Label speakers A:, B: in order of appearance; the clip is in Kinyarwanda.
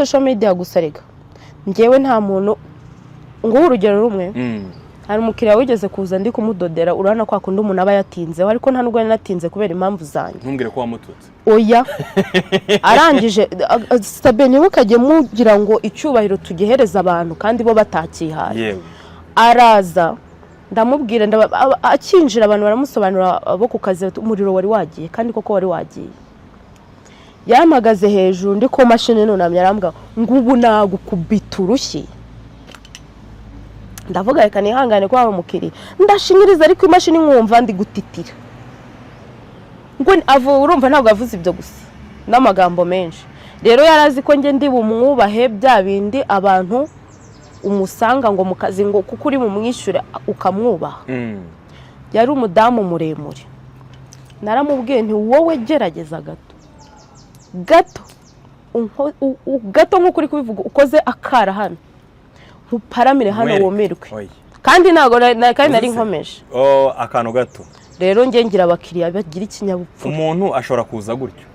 A: social media gusa rega. Njyewe nta muntu, nguhe urugero rumwe. Hari umukiriya wigeze kuza ndi kumudodera. Urabona ko akunda umuntu aba yatinzeho, ariko nta nubwo yari natinze kubera impamvu zanjye.
B: Ntumbwire ko wamututse.
A: Oya. Arangije, sabe, ntimukajye mugira ngo icyubahiro tugihereza abantu kandi bo batakihaye. Araza, ndamubwira, akinjira abantu baramusobanurira bo ku kazi bati, "Umuriro wari wagiye." Kandi koko wari wagiye. Yampagaze hejuru ndi ku mashini nunamye, arambwira ngo ubu nagukubita urushyi. Ndavuga reka nihangane ko waba umukiriya. Ndashinyiriza, ariko imashini nkumva ndi gutitira ngo urumva ntabwo avuze ibyo gusa n'amagambo menshi. Rero yari azi ko njye ndi bumwubahe, bya bindi abantu umusanga ngo mu kazi, ngo kuko uri bumwishyure ukamwubaha. Yari umudamu muremure. Naramubwiye nti: "Wowe gerageza gato gato, gato nk'uko uri kubivuga, ukoze akara hano, nkuparamire hano."
B: Nkwereke.
A: Wumirwe.
B: Oya.
A: Kandi ntabwo kandi nari
B: Uzi se?
A: nkomeje.
B: Oh, akantu gato.
A: Rero njye ngira abakiriya bagira ikinyabupfura.
B: Umuntu ashobora kuza gutyo.